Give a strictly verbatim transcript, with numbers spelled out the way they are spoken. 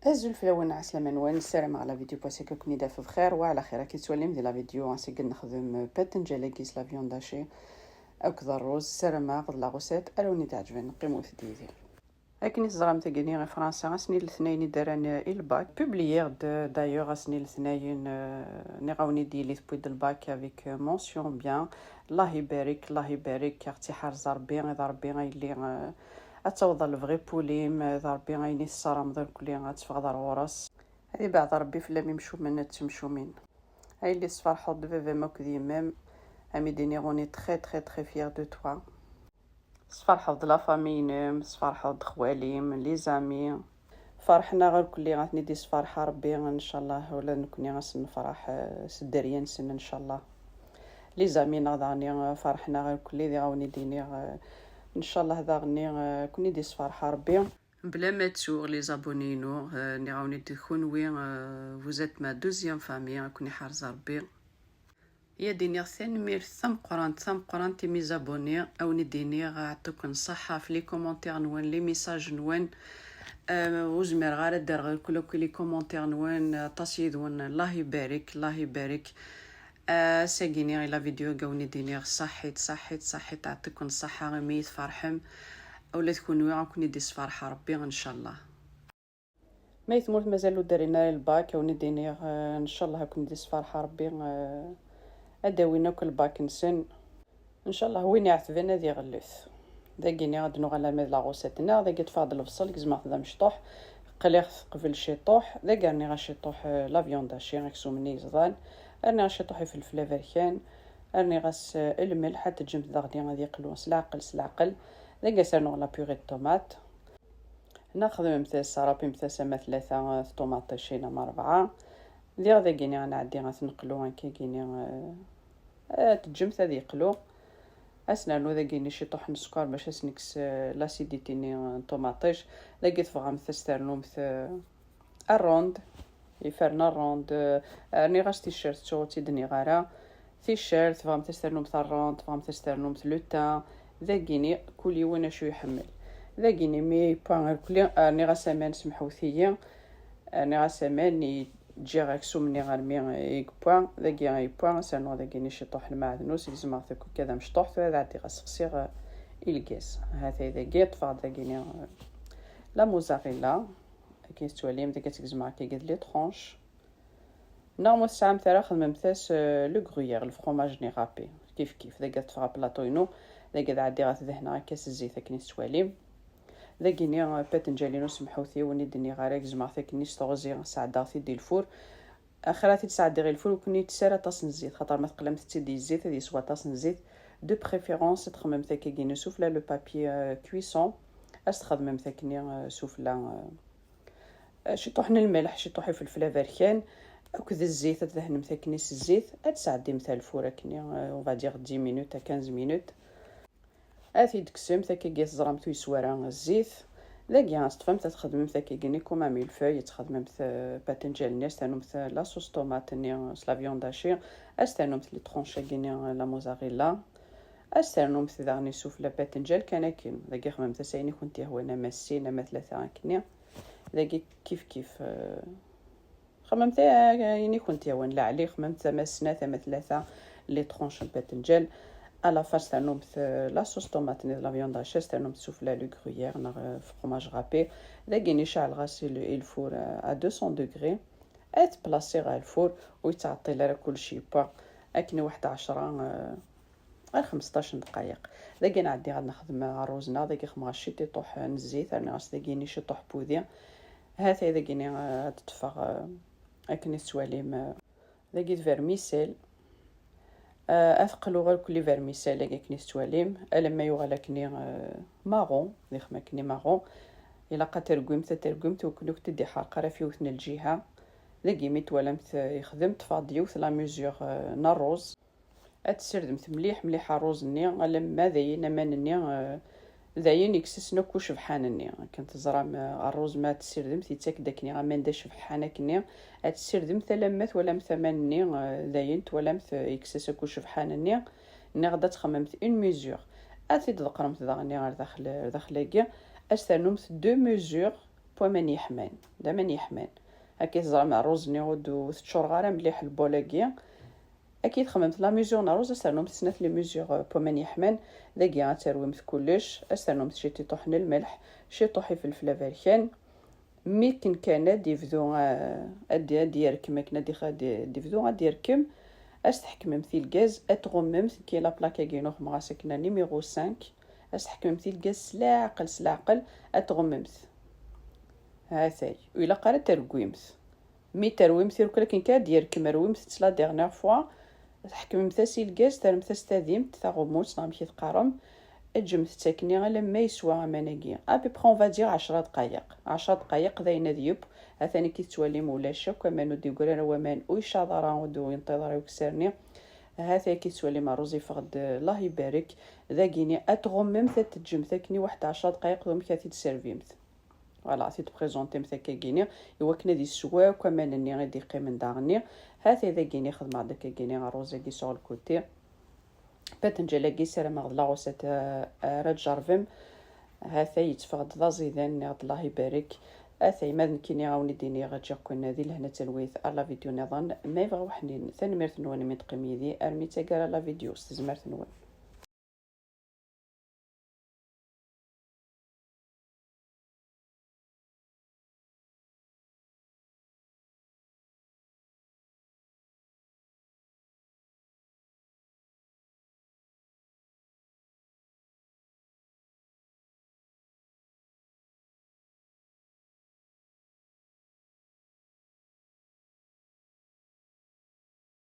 Azul fell-awen, ɛeslama-nwen, ssarameɣ la vidéo n wass-agi ad ken-id-taf bxir wa ɛla xir. Akken tettwalim di la vidéo, ass-agi nexdem patenǧal-agi s la viande hachée akked rruz. Ssarameɣ d la recette ara wen-id-ɛeǧben, qqimet yid-i. Akken i teẓram, tagini i Fransa, ass-nni letnayen i d-rran i lbak. Publiyeɣ-d d'ailleurs ass-nni letnayen, eh, nniɣ-awen-id yili tewwi-d lbak avec mention bien. Allah ibarek, Allah ibarek, ad ɣ-tt-iḥrez Rebbi, d Rebbi a yelli, eh, ad taweḍ ɣer lebɣi n wul-im, d Rebbi ayen i tessarameḍ irkelli ad teffɣeḍ ar ɣur-s. Ad ibeɛɛed Rebbi fell-am imcumen d temcumin. A yelli tesferḥeḍ-d baba-m akked yemma-m, a m-id-iniɣ on est très très très fiers de toi. Tesferḥeḍ-d la famille-inem, tesferḥeḍ-d xwali-m, les amis. Ferḥen-aɣ irkelli, ad ten-id-isferḥ Rebbi, ncallah ula d nekni ad sen-nefreḥ, eh, s dderya-nsen, ncallah. Les amis-nneɣ daɣni, eh, ferḥen-aɣ irkelli, diɣ a wen-id-iniɣ, eh, ncallah daɣni, eh, ad ken-id-isferḥ Rebbi. Mebla ma ttuɣ les abonnés-inu, eh, nniɣ-awen-id kunwi, eh, vous êtes ma deuxième famille, ad ken-iḥrez Rebbi. Ad d-iniɣ tanemmirt tameqqrant, tameqqrant i mes abonnés, a wen-id-iniɣ, eh, ɛṭuken ṣṣeḥḥa ɣef les commentaires-nwen, les messages-nwen. Eh, ur zmireɣ ara ad d-rreɣ irkelli akk les commentaires-nwen, aṭas yid-wen, Allah ibarek, Allah ibarek. Ass-agi-nni i la vidéo-agi a wen-id-iniɣ ṣaḥit, ṣaḥit, ṣaḥit, ɛṭuken ṣṣeḥḥa imi i tferḥem. Ula d kunwi ad ken-id-isferḥ Rebbi, ncallah. Ma i tmurt mazal ur d-rrin ara lbak, a wen-id-iniɣ, eh, ncallah ad ken-id-isferḥ Rebbi, eh, ad d-awin akk lbak-nsen. Ncallah win iɛetben ad iɣellet. Dagi-nni ad d-nuɣal arma d la recette-nneɣ. Dagi ṭṭfeɣ-d lebṣel, gezmeɣ-t d amecṭuḥ, qliɣ-t qbel ciṭuḥ. Dagi rniɣ aciṭuḥ, eh, la viande hachée, aksum-nni yeẓḍan. Rniɣ aciṭuḥ ifelfel aberkan. Rniɣ-as, eh, lmelḥ, ad teǧǧemt daɣni ad yeqlu s leɛqel, s leɛqel. Dagi ad s-rnuɣ la purée de tomate. Neɣ xedmemt-as, rapimt-as ama tlata, eh, tṭumaṭicin ama rebɛa. Diɣ dagi-nni ad nɛeddi ad t-neqlu akkagi-nni, eh, eh, teǧǧemt ad yeqlu. Ad s-nernu dagi-nni ciṭuḥ n sskeṛ bac ad s-nekkes, eh, l'acidité-nni n ṭumaṭic. Dagi tebɣamt ad s-ternumt, eh, rrond, iferna rrond, eh, rniɣ-as ticcert, ttuɣ ur tt-id-nniɣ ara. Ticcert, tebɣamt ad s-ternumt rrond, tebɣamt ad s-ternumt le thym. Dagi-nni kul yiwen acu iḥemmel. Dagi-nni mi yewwa irkelli, rniɣ-as aman, semḥewt-iyi. Rniɣ-as aman, ǧǧiɣ aksum-nni armi i yewwa. Dagi yewwa, ad s-rnuɣ dagi-nni ciṭuḥ n lmeɛdnus, gezmeɣ-t akk akka d amecṭuḥ, tura ad ɛeddiɣ ad sexsiɣ, eh, i lgaz. Hatay dagi, ṭṭfeɣ-d dagi-nni, eh, la mozzarella. Akken tettwalim, dagi ad tt-gezmeɣ akka d les tranches. Neɣ ma ur tesɛamt ara, xedmemt-as, euh, le gruyère, le fromage-nni râpé. Kif kif, dagi ad ṭṭfeɣ aplaṭu-inu, dagi ad ɛeddiɣ ad t-dehneɣ akka s zzit akken i tettwalim. Dagi-nni, euh, patenǧal-inu, semḥewt-iyi ur d-nniɣ ara, gezmeɣ-t akken s teɣzi, sɛeddaɣ-t-id i lfur. Axir ad t-id-sɛeddiɣ i lfur, ur ken-yettess ara aṭas n zzit, xaṭer ma teqlamt-tt-id i zzit, ad yeswa aṭas n zzit. De préférence, ad txemmemt akkagi-nni sufella, le papier, euh, cuisson. Ad s-txedmemt akkenni, euh, sufella, euh, ciṭuḥ n lmelḥ, ciṭuḥ ifelfel aberkan, akked zzit, ad tdehnemt akken s zzit, ad tesɛeddimt ar lfur akkenni, euh, on va dire dix minutes à quinze minutes. Ad t-id-tekksemt, akkagi teẓramt ur yeswi ara zzit. Dagi ad teṭṭfemt, ad txedmemt akkagi-nni comme un mille-feuille, ad txedmemt, euh, patenǧal-nni, ad s-ternumt, euh, la sauce tomate-nni, euh, s la viande hachée, ad s-ternumt les tranches-agi-nni, euh, la mozzarella, ad s-ternumt daɣen sufella patenǧal kan akken. Dagi xedmemt-as ayen i kent-yehwan, ama sin, ama tlata akkenni. Dagi kif kif, euh, xemmemt ayen i kent-yehwan, leɛli, xemmemt ama snat, ama tlata, les tranches n patenǧal. À la fin, ad s-ternumt, euh, la sauce tomate-nni d la viande hachée, ad s-ternumt sufella le gruyère neɣ, euh, fromage râpé. Dagi-nni ceɛleɣ-as i l-, i lfur, euh, à deux cents degrés. Ad t-plasiɣ ɣer lfur, ur yettɛeṭṭil ara, kullec yewwa. Akken i waḥed ɛecra, euh, ar xmesṭac n ddqayeq. Dagi nɛeddi ad nexdem rruz-nneɣ, dagi xemmeɣ ciṭiṭuḥ n zzit, rniɣ-as dagi-nni ciṭuḥ n wudi. Hatay dagi-nni, eh, ad ṭṭfeɣ, eh, akken i tettwalim, eh, dagi d vermicelle. Eh, ad t-qluɣ akk les vermicelles-agi akken i tettwalim, alamma yuɣal akkenni, eh, marron, d ixem akkenni marron. Ilaq ad tergwimt, ad tergwimt, ur ken-, ur k-id-iḥerq ara f yiwet n lǧiha. Dagi mi twalamt, eh, yexdem, ṭṭfeɣ-d yiwet la mesure, eh, n rruz. Ad tessirdemt mliḥ, mliḥ rruz-nni, alamma d ayen aman-nni, eh, d ayen yekksen akk ucebḥan-nni. Akken teẓram, eh, rruz ma tessirdemt, yettak-d akkenni aman d acebḥan akkenni. Ad tessirdemt alamma twalamt aman-nni, eh, d ayen twalamt, eh, yekkes-as akk ucebḥan-nni. Nniɣ-d ad txemmemt une mesure. Ad t-id-ḍeqqremt daɣen ɣer daxel, ɣer daxel-agi. Ad s-ternumt deux mesures. Waman yeḥman, d aman yeḥman. Akka i teẓram rruẓ-nni ur d-, ur teččureɣ ara mliḥ lbol-agi. Akka i txemmemt la mesure n rruẓ, ad s-ternumt snat les mesures n waman yeḥman. Dagi ad terwimt kullec, ad s-ternumt ciṭiṭuḥ n lmelḥ, ciṭuḥ ifelfel aberkan. Mi akken kan ad d-ibdu, eh, ad d-, ad d-yerkem, akken ad d-ix-, ad d-, ad d-ibdu ad d-yerkem, ad s-tḥekmemt i lgaz, ad tɣummemt, ki la plaque-agi nuxmeɣ-as akken numéro cinq, ad s-tḥekmemt i lgaz s leɛqel, s leɛqel, ad tɣummemt. Ha-t-ay, ur ilaq ara ad terwimt. Mi terwimt irkel akken kan ad d-yerkem, rwimt-tt la dernière fois, tḥekmemt-as i lgaz, terremt-as tadimt, taɣumut, neɣ amek i teqqarem, ǧǧemt-tt akkenni alamma yeswa aman-agi. À peu près, on va dire ɛecra dqayeq. Ɛecra dqayeq d ayen ad yeww. Atan akka i tettwalim ulac akk aman, ur d-yeggri ara waman, ur icaḍ ara, ur d-yenṭiḍ ara ukessar-nni. Ahat akka i tettwalim rruẓ yeffeɣ-d, Allah ibarek. Dagini ad tɣummemt, ad teǧǧemt akkenni waḥed ɛecra dqayeq, d amek ad t-id-tservimt. Voilà, ad t-id-présentimt akkagini, i wakken ad yessew akk aman-nni i d-yeqqimen daɣenni. Ha-t-ay dagini xedmeɣ-d akkagini rruẓ-agi sur le côté. Patenǧal-agi ssarameɣ d la recette, eh, ara tjerrbem. Ha-t-ay yetteffeɣ-d d aẓidan, nniɣ-d Allah ibarek. Ha-t-ay ma d nekkini a wen-id-iniɣ ǧǧiɣ-ken di lehna d talwit ar la vidéo nniḍen. Ma yebɣa weḥnin, tanemmirt-nwen mi d-teqqim yid-i armi d taggara la vidéo s tezmert-nwen.